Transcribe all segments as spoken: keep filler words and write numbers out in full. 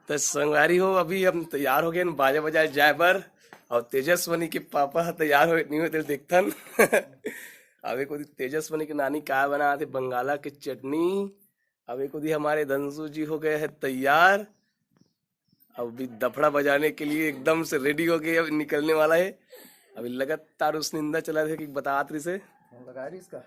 त संगवारी हो, अभी हम तैयार हो गए बाजा बजाए जाए बर। और तेजस्वनी के पापा ह तैयार हो नहीं होते, देखथन। अभी को तेजस्वनी के नानी का बना थे, बंगाला के चटनी। अभी को हमारे धनसू जी हो गए हैं तैयार। अब भी दफड़ा बजाने के लिए एकदम से रेडी हो गए, अब निकलने वाला है। अभी लगातार उस निंदा चला रहे कि बतात रही से। लगा रही इसका।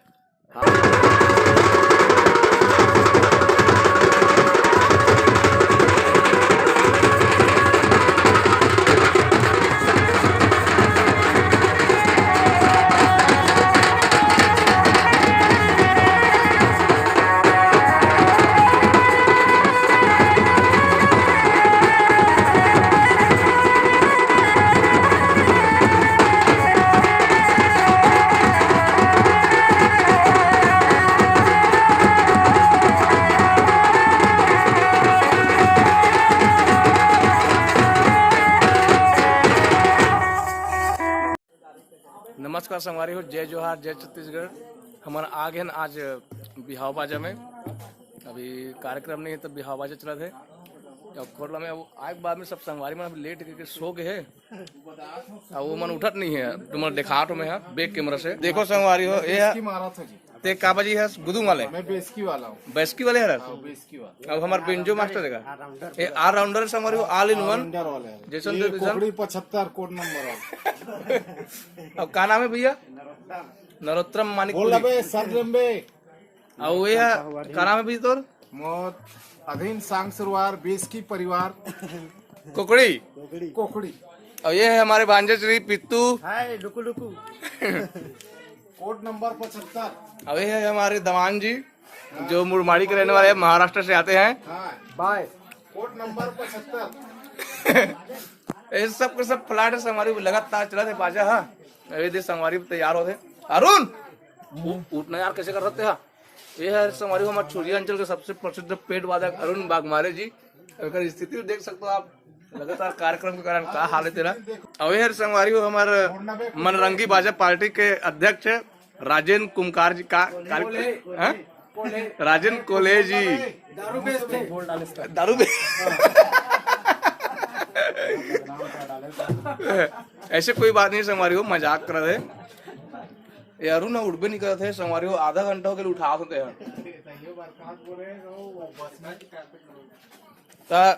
नमस्कार संगवारी हो, जय जोहार, जय छत्तीसगढ़। हमन आ गए हन आज बिहाव बाजा में। अभी कार्यक्रम नहीं है, तो बिहाव बाजा चलत है। अब खोरला में अब आए के बाद में सब संगवारी मन अभी लेट करके सो गए है। अब वो मन उठत नहीं है, तुम्हारा दिखात हो मैं, हाँ, बैक कैमरा से। देखो संगवारी हो, ये है। इसकी मारा था जी। ते का बजी है गुदुम वाले? मैं बेसकी वाला हूँ। बैसकी वाले है? हाँ, बेसकी वाला। अब हमार बेंजो मास्टर है का? ये ऑलराउंडर है संगवारी हो, all in one। ऑलराउंडर वाले हैं। जैसन ये तो तैसन। कोकड़ी पचहत्तर कोड नंबर वाला। अब का नाम है भैया? नरोत्तम मानिक बोल पुरी। अबे, सर जम्बे। अब ये है, का नाम है भैया तोर? मोर अधीन सांग सुरवार, बेसकी परिवार। कोकड़ी। कोकड़ी। और ये है हमारे भांजे श्री पित्तू। हाय, लुकु लुकु। कोड नंबर पचहत्तर। अब ये है हमारे दमान जी, जो मुड़माड़ी के रहने वाले हैं, महाराष्ट्र से आते हैं। हाँ। बाय। कोड नंबर पचहत्तर। ये सब के सब फ्लैट है, संगवारी लगातार चला थे बाजा। हाँ, अभी दे संगवारी तैयार हो थे। अरुण, उ-, उठना यार, कैसे कर सकते हैं? ये है संगवारी हो हमारे छुरिया अंचल के सबसे प्रसिद्ध पेट वादक अरुण बागमारे जी। अगर स्थिति देख सकते हो आप, लगातार कार्यक्रम के कारण का हाल है तेरा। अब ये है संगवारी हो हमारे मनरंगी बाजा पार्टी के अध्यक्ष राजेंद्र कुमकार जी का, का, हाँ? राजेंद्र कोले जी। दारू बेचते। दारू बे- ऐसे कोई बात नहीं संगवारी हो, मजाक कर रहे। ये अरुण ह उठबे नहीं करत है संगवारी हो, आधा घंटा हो गया उठात होते हैं। ता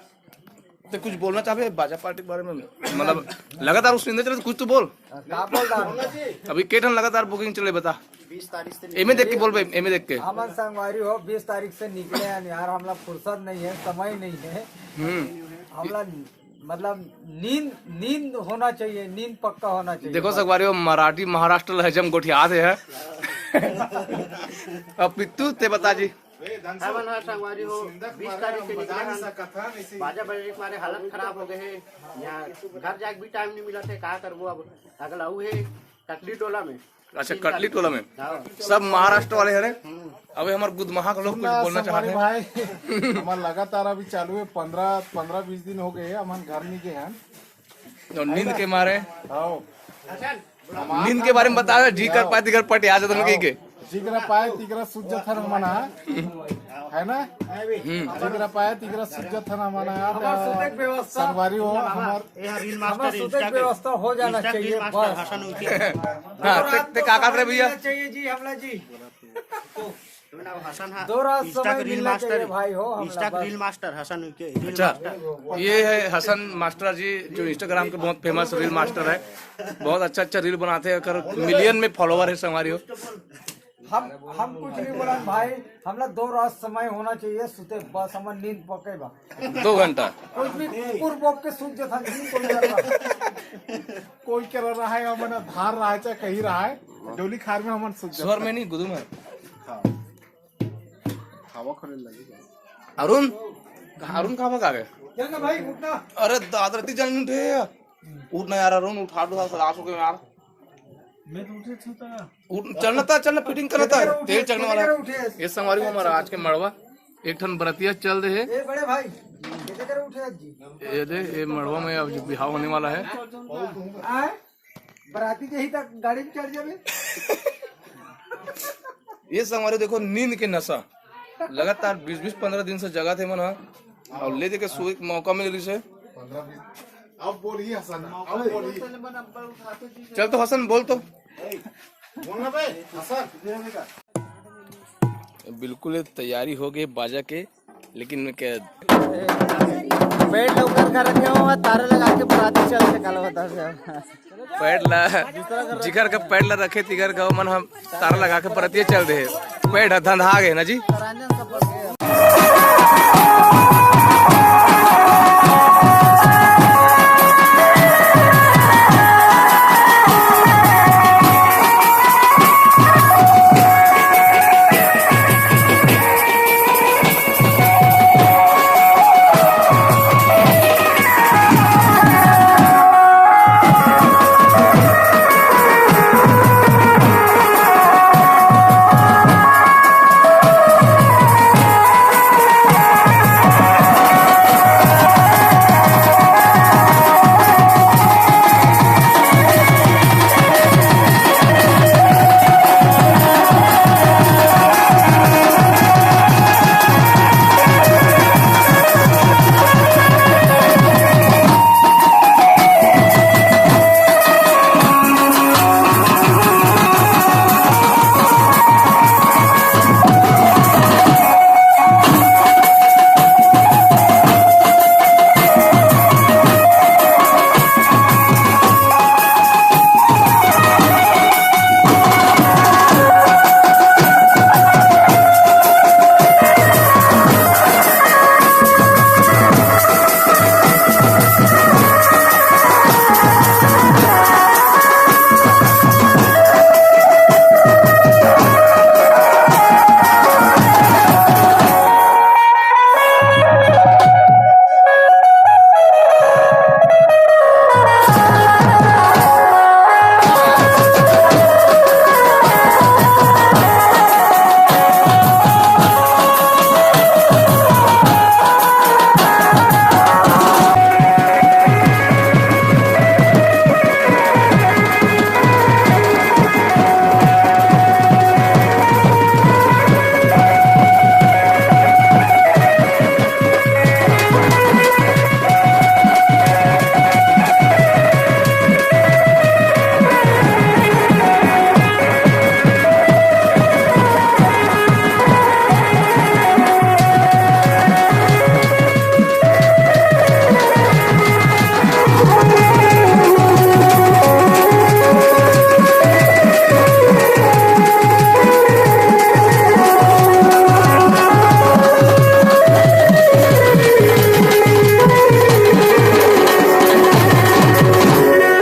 ते कुछ बोलना चाहबे बाजा पार्टी के बारे में? मतलब लगातार उस निंदा चले तो कुछ तो बोल। का बोल रहा हूँ? अभी के ठन लगातार बुकिंग चले बता। बीस तारीख से एमे देख के बोल बे, एमे देख के। हमन संगवारी हो, बीस तारीख से निकले हैं यार, हमला फुर्सत नहीं है, समय नहीं है। हम्म। हमला मतलब नींद, नींद होना चाहिए, नींद पक्का होना चाहिए। देखो बस। संगवारी हो, मराठी महाराष्ट्र लहजा में गोठियात है। अब पित्तू ते बता जी। हमन ह संगवारी हो, बीस तारीख के निकले हन। बाजा बजरे के मारे हालत खराब हो गए हे। यहाँ घर जाके भी टाइम नहीं मिलत हे, का करबो अब? अगला अउ हे कटली टोला में। अच्छा, तीन कटली तारीख टोला में। हाँ। सब महाराष्ट्र वाले हरे। हम्म। अबे हमार गुदमहा के लोग कुछ सुनना बोलना संगवारी चाहते हैं। भाई, हमार लगातार अभी चालू है, पंद्रह, पंद्रह बीस दिन हो गए हैं, हमन घर नहीं गए हैं। और नींद के मारे। हाँ। नींद के बारे में बता, जी कर पाए तिकर पट आ जाता उनके के। जिगरा पाए तिगरा सूत जाथन हमन ह, है ना? हम्म। जिगरा पाए तिगरा सूत जाथन हमन ह। हमार सुते के व्यवस्था। संगवारी हो, हमार ये रील हमार मास्टर सुते के इंस्टा के, व्यवस्था हो जाना इंस्टा के चाहिए, रील मास्टर बस। हसन उइके। हाँ, ते, ते का कहत रहे भैया? चाहिए जी, हमला जी। तू ना हसन हा, दो रात इंस्टा समय के रील मिलना मास्टर चाहिए है। भाई हो, हमला इंस्टा के बस। Reel master Hasan Uike, reel अच्छा, मास्टर। ये है हसन मास्टर जी, जो इंस्टाग्राम के बहुत फेमस रील मास्टर है। बहुत अच्छा अच्छा रील बनाते हैं, कर मिलियन में फॉलोअर है संगवारी हो। हम, हम कुछ नहीं बोलन भाई, हमला दो रात समय होना चाहिए सुते, बस हमर नींद पके बा। दो घंटा। कुछ भी कुकुर बोक के सूत जथन, नींद कोई कर रहा। कोई कर रहा है, हमन धार रहा है, चाहे कहीं रहा है, डोली खार में हमन सूत स्वर जथन। में नहीं, गुदुम है। हाँ। हवा खोले लगी। अरुण, अरुण कहाँ भाग गए? क्या ना भाई, उठना। अरे दादा, इतनी जल्दी उठे हैं। उठना यार अरुण, उठा दो, सलाह हो गए यार। मैं तो उठे छूता। उठ, चलना था, चलना, फिटिंग करना था, तेल चढ़ने वाला है। उठे। ये संगवारी हो हमारा आज के मड़वा, एक ठन बरतिया चल रहे है। ए बड़े भाई, कैसे करे उठे आज जी? ये दे, ये मड़वा में अब बिहाव होने वाला है। आए? बराती जही तक गाड़ी में चढ़ जावे। ये संगवारी देखो, नींद के नशा लगातार बीस बीस पंद्रह दिन से जगा थे मन ह। अउ ले दे के सुई के मौका मिल रहिस हे। अब बोलही हसन, अब बोलही। चल तो हसन, बोल तो। बोलना बे, हसन। बिल्कुल तैयारी हो गई बाजा के, लेकिन मैं क्या, पेड़ लगा के रखे हो, तारा लगा के बराती चल के काला बता से। पैड ला, जिगर का पैड ला रखे, तिगर का मन हम तारा लगा के परतिया चल दे। पैड ह धंधा गए ना जी।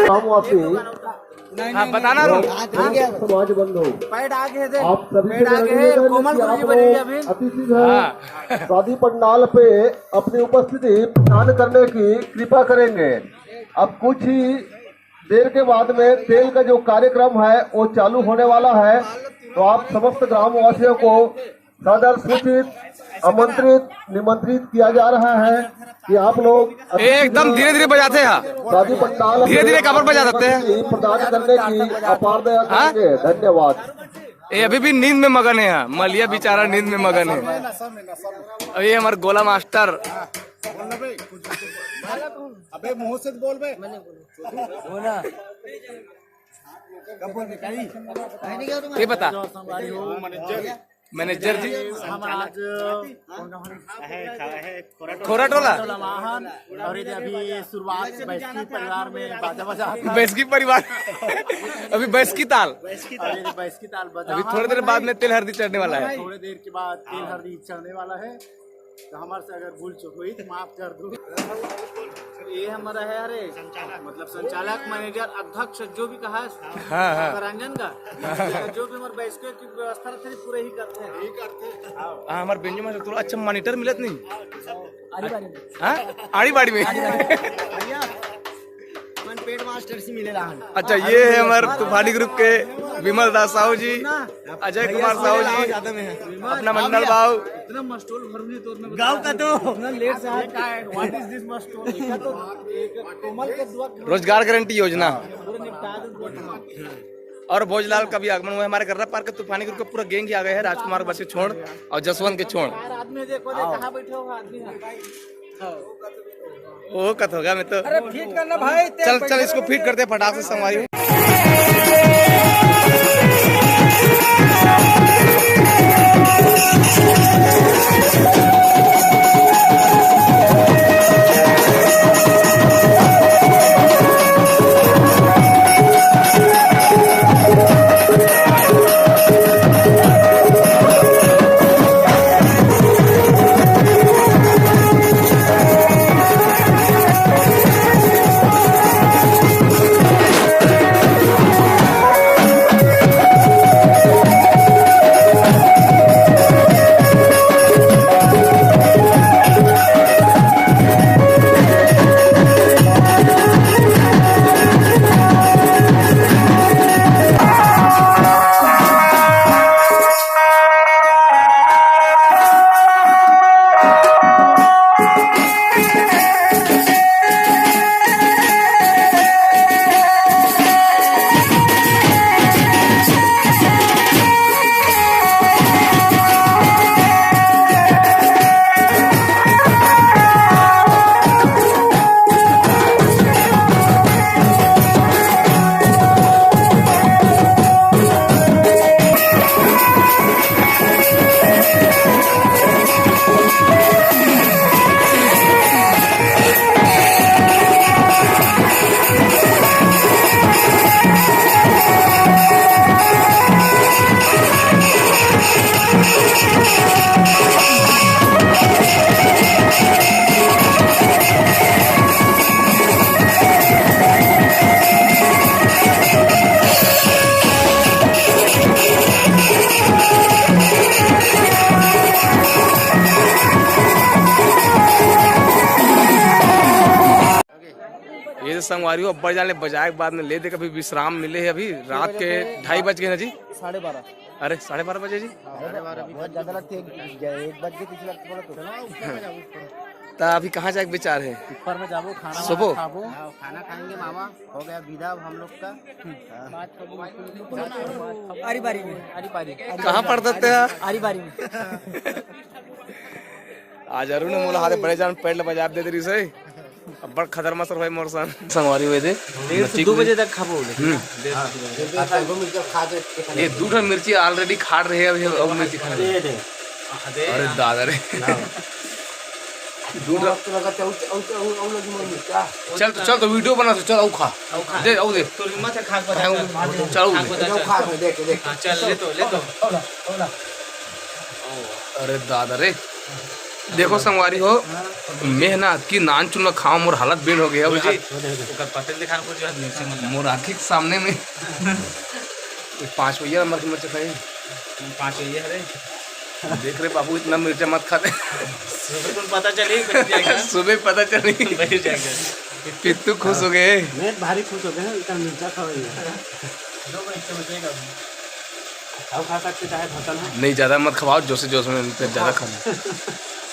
ग्रामवासी, हाँ, बताना रो। समाज बंधु, पैड आगे दे। आप सभी से पैड आगे निवेदन है, है कोमल कि आप गुरुजी बनी लोग अभी। अतिथि घर हाँ। शादी पंडाल पे अपनी उपस्थिति प्रदान करने की कृपा करेंगे। अब कुछ ही देर के बाद में तेल का जो कार्यक्रम है, वो चालू होने वाला है। तो आप समस्त ग्रामवासियों को सादर सूचित, आमंत्रित, निमंत्रित किया जा रहा है कि आप लोग एकदम धीरे-धीरे बजाते हैं। शादी पंडाल धीरे-धीरे काबर बजा देते हैं? प्रदान करने की अपार दया हाँ? करेंगे। धन्यवाद। ये अभी भी नींद में मगन है, मलिया बेचारा नींद में मगन है। अब ये हमारे गोला मास्टर। अबे मुंह से बोल बे। ये बता। मैनेजर जी। हम आज खोराटोला। वाहन और ये अभी शुरुआत बैसकी परिवार में बाजा बजा। बैसकी परिवार। अभी बैसकी ताल। और ये बैसकी ताल बजा। अभी थोड़ी देर बाद में तेल हरदी चढ़ने वाला है। थोड़ी देर के बाद तेल हरदी चढ़ने वाला है। तो हमारे से अगर भूल चूक हुई तो माफ कर दो। ये हमारा है, अरे, मतलब संचालक, मैनेजर, अध्यक्ष, जो भी कहा है, हाँ, हाँ। रंजन का, जो भी हमारे बैसके की व्यवस्था रखते हैं, पूरे ही करते हैं। हाँ, हमारे बेंजो में से थोड़ा अच्छा मॉनिटर मिलत नहीं। आड़ी बाड़ी में। हाँ, आड़ी बाड़ी में। अपन पेड मास्टर से मिले रहा। अच्छा, ये है हमारे तूफानी ग्रुप के विमल दास साहू जी, अजय कुमार साहू जी, अपना मंडल बाबू। इतना मस्टोल भरूंगी तो मैं गाँव का तो इतना लेट से आया। What is this मस्टोल? एक तो एक कोमल के दुआ। रोजगार गारंटी योजना। पूरे निपटा दो। और भोजलाल का भी आगमन हुआ है। हमारे गर्रा पार्क के तूफानी group का पूरा gang ही आ गया है। राजकुमार बस के छोड़ और जसवंत के छोड़। यार, आदमी देखो, देख, कहाँ बैठे हो आदमी? वो कत होगा मैं तो। अरे, fit करना भाई, तेल चल, चल, बैठे इसको हो। Fit कर दे फटाक से, संगवारी। ये तो संगवारी हो, अब्बड़ जान ले बजाए के बाद में ले दे, कभी विश्राम मिले है। अभी रात के ढाई बज गए ना जी। साढ़े बारह। अरे, साढ़े बारह बजे जी। साढ़े बारह भी बहुत ज्यादा लगती है, एक बज के तीस लगती बोला तो। तो अभी कहाँ जाए के विचार है? ऊपर में जाबो, खाना सोबो? वाना खाबो। हाँ, खाना खाएंगे मामा, हो गया विदा अब हम लोग का। आरी बारी में। आरी बारी। कहाँ पढ़ देते हैं? आरी बारी में। आज अरुण मोला हाथे बड़े जान पैंट बजाब दे दे रही सही। अब्बड़ खतरनाक सर भाई मोर सन। संगवारी हुए थे। डेढ़ से दो बजे तक खाबो बोले। हम्म। डेढ़ से दो बजे। ये दू ठन मिर्ची already खा रहे हैं, अभी और मिर्ची खा रहे हैं। अरे दादा रे। दू ठन। चल तो, चल तो वीडियो बना, चल, आऊ खा। आऊ खा। दे, आऊ दे। तोर हिम्मत है, खा के बता। चल, आऊ खा के दे। बता, चल। खा, देख, देख। हाँ, चल, ले तो, ले तो। अरे दादा रे। देखो संगवारी हो, मेहनत की नान चुन खाओ, मोर हालत बेन हो गया जी। ओकर पतल दिखान को जो है, नीचे मत। मोर आँखी के सामने में पाँच भैया नंबर की मिर्च खाई। पाँच भैया रे। देख रे बाबू, इतना मिर्चा मत खा दे। सुबह तुम पता चली, बन जाएगा। सुबह पता चली। बन जाएगा। पित्तू खुश हो गए। मैं भारी खुश हो गए, इतना मिर्चा खा रही है। दो मिनट से बचेगा। खाओ, खा सकते, चाहे भरता ना। नहीं, ज्यादा मत खवाओ, जोश जोश में फिर ज्यादा खा लो।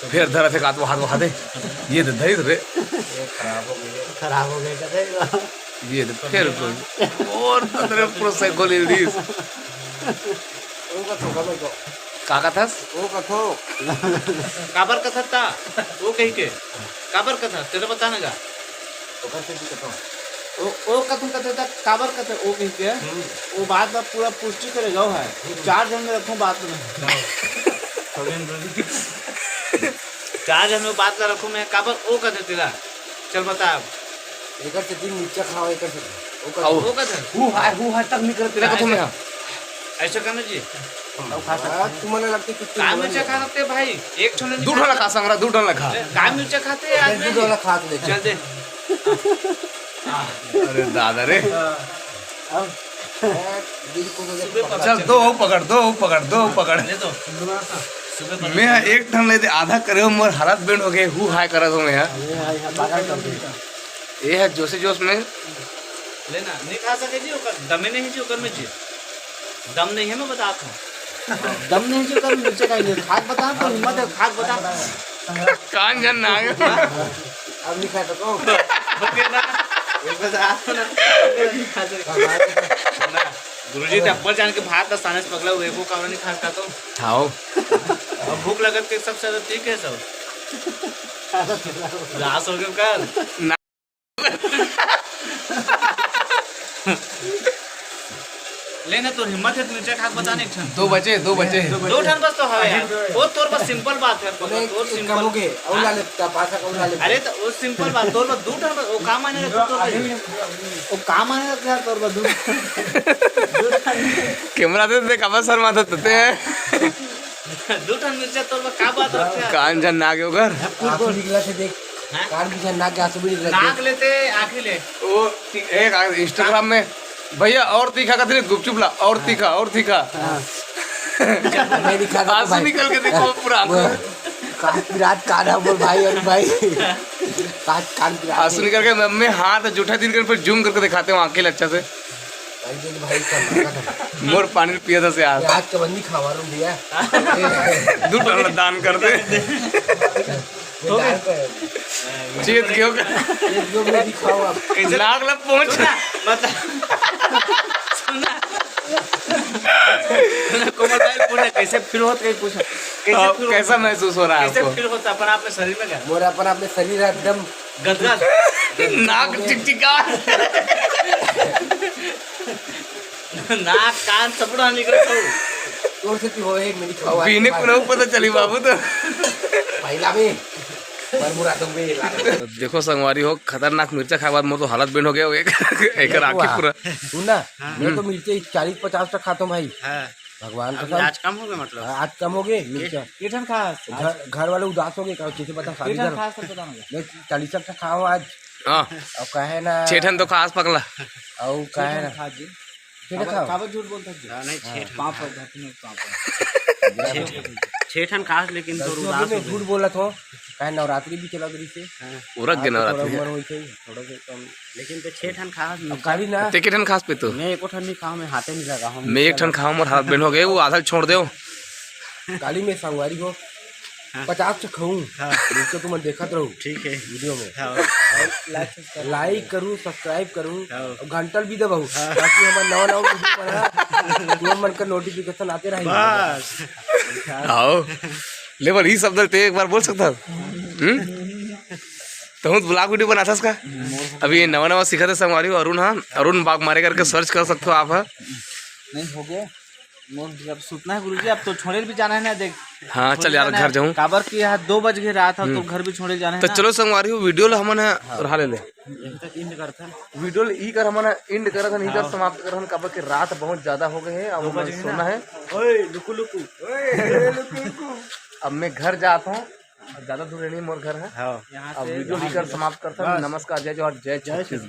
फिर धरा थे, हाथ वहा दे। ये दे, धरी रे। खराब हो गए, कहते हैं। ये दे, फिर कोई। और तो तेरे पूरा साइको ले लीस। उनका ठोका मेरे को। का कथस? वो कथो। काबर कथस ता? वो कही के। काबर कथस? तेरे बता ना जा। ओकर से भी कथो। ओ, ओ कथो कथे ता, काबर कथे ओ कही के? हम्म। वो बात ला पूरा पुष्टि करे गो है। हम्म। चार झन में रखो बात में। चार झन में बात ला रखो मैं, काबर ओ कथे तेला? चल बता अब। एकर से तीन मिर्चा खाओ, एकर से। ओ कथो। ओ कथे? हु हाय, हु हाय तक नहीं करते। तेला कथो मैं। ऐसा करना जी। अब खा सकते हैं। तुमने लगते कि तुम का मिर्चा खा सकते हैं भाई? एक ठो नहीं दू ठो खा। खा संगरा, दू ठो खा। का मिर्चा खाते हैं आज दू ठो खा ले। चल दे। अरे दादा रे। अब सुबह पकड़। चल, दो पकड़, दो पकड़, दो पकड़। ले दो। सुबह पकड़। मैं एक ठन ले दे, आधा करे हो, मोर हालत बेंड हो गए, हु हाय करत हो मैं। ये हाय, हाय, पागल कर दे। ये है जोशी जोश में। लेना, नहीं खा सके जी, ओकर दमे नहीं जी, ओकर में जी। दम नहीं है, मैं बतात हूँ। दम नहीं जी, ओकर में मिर्चा खाएंगे। खा के बता, तो हिम्मत है, खा के बता। कान जन ना आगे। अब नहीं खा सको। ओके ना, ये बता ना। नहीं खा सके। ना। गुरुजी, ते अब्बड़ जान के भात ला साने से पगला हुए, वो काबर नहीं खास का तो? खाओ। अब भूख लगत के सबसे ज्यादा ठीक है सब। रास हो गए कर। ले ना, तोर हिम्मत है, तू मिर्चा खात बता नहीं, एक ठन। दो बचे, दो बचे। दो ठन बस तो हवे यार। वो तोर बस सिंपल बात है, पगला, तोर एक सिंपल। कम हो गए, और ला लेता, पासा का और ला लेता। अरे तो वो सिंपल बात, तोर बस दो ठन बस, वो काम आने लगता तोर बस। वो काम आने लगता है तोर बस दो। कैमरा दे दे, काबर शर्माथस ते? दो ठन मिर्चा तोर बस का बात रखते हैं? कान झन ना आगे ओकर। आंसू निकला थे देख। हाँ? कान भी झन नाक के आंसू भी निकला थे। नाक लेते आंखी ले। वो ती-, एक आ-, Instagram में, "भैया और तीखा का दे, गुपचुप ला, और तीखा, और तीखा।" हाँ। मैं दिखा था आंसू भाई। निकल के देखो पूरा आंखों में। कान पिरात कान है बोल भाई, अरे भाई। कान, कान पिरात आंसू है। निकल के मैं, मैं हाथ जूठा दिन कर फिर जूम करके दिखाते हो आंखें अच्छा से। भाई, देख भाई, कर लगा था। मोर पानी पिया था से आज। आज का बंदी खावा रूम दिया। दू ठन दान कर दे। ये दान कर। चेत क्यों कर? ये जो मैं दिखाओ आप। कैसे नाक लग पहुंच। सुनना, मतलब, सुनना। सुनना, कोमल भाई, पूछना, कैसे फील होत, कहीं पूछा। कैसे अब फील होत? कैसा महसूस हो रहा है कैसे आपको? फील होता अपन आप में शरीर में क्या? मोर अपन आप में शरीर है एकदम गदगद। नाक चिकचिका। नाक कान सब पूरा निकल तो। तोर से तू हो, एक मिनट खाओ, पीने आज को ना पता चली बाबू तो। पहला भी। मरमुरा तुम भी ला। देखो संगवारी हो, खतरनाक मिर्चा खाए बाद मोर तो हालत बेंड हो गया। एक, एक आंखी वाह। पूरा। सुन ना, हाँ। मैं तो मिर्चा चालीस पचास तक खाता हूँ भाई। हाँ। भगवान अभी कसम। आज कम हो गए मतलब? हाँ, आज कम हो गए मिर्चा। के ठन खास? घर, घर वाले उदास हो गए, कहा, "कैसे बता, शादी कर।" खास तो पता नहीं। मैं चालीस तक खाऊँ आज। हाँ। और कहे ना छह ठन तो खास पगला। और कहे ना खास जी। छह ठन काबर, खाओ। काबर झूठ बोलता जी? हाँ, नहीं, छह ठन पाँव खास। पर धरती में पाँव पर। छह ठन खास, लेकिन तो गलती हो गई, उदास मैं हो गए। झूठ बोलत हूँ। कहे नवरात्रि भी चला गई से। हाँ। उरक आज गए तो थोड़ा नवरात्रि। उम्र हुई थी, थोड़ा से कम। लेकिन तो छह ठन खास अब मिर्चा। काली ना। ते के ठन खास पे तो? मैं एको ठन नहीं खाऊं, मैं हाथे नहीं लगा हूं। मैं एक ठन खाऊं, मोर हाथ बेंड हो गए, वो आधा छोड़ दे। काली में संगवारी हो, हाँ। पचास ठन खाऊं। हाँ। जिसको तुम देखत रहो। ठीक है। वीडियो में। हाँ। Like करूं, subscribe करूं, हाँ। और घंटल भी दबाओ, हाँ। ताकि हमारा नवा नवा वीडियो बना, तुम मन का नोटिफिकेशन आते रहे। बस। आओ। ले बोल, ई शब्द ते एक बार बोल सकता है? हम्म? तहूँ तो ब्लॉग वीडियो बनाथस का? अभी ये नवा नवा सीखत हे संगवारी हो, अरुण, हाँ, अरुण बाग मारे करके सर्च कर सकते हो आप, हाँ। नहीं, हो गया। मोर जब सुतना है गुरुजी, अब तो छोड़े भी जाना है ना, देख। हाँ, छोड़े चल यार, जाना घर है। जाऊँ। काबर कि यहाँ दो बज गए रात, और तो हम्म। घर भी छोड़े जाना है तो ना। चलो संगवारी हो, वीडियो ला हमन ह हाँ। रहा ले ले। यहीं तक एंड करथन। वीडियो ला ई कर हमन ह एंड करत हन, इही कर हाँ। समाप्त करत हन, काबर कि रात बहुत ज्यादा हो गए है, अब दो बज हमन गए सोना ना। है। ओए, लुकु, लुकु। ओए, लुकु, लुकु। अब मैं घर जात हूँ। ज्यादा दूर नहीं मोर घर है। हाँ। यहाँ अब से वीडियो यहाँ लेकर से समाप्त करता हूँ। बस। नमस्कार, जय जोहार, जय जय छत्तीसगढ़।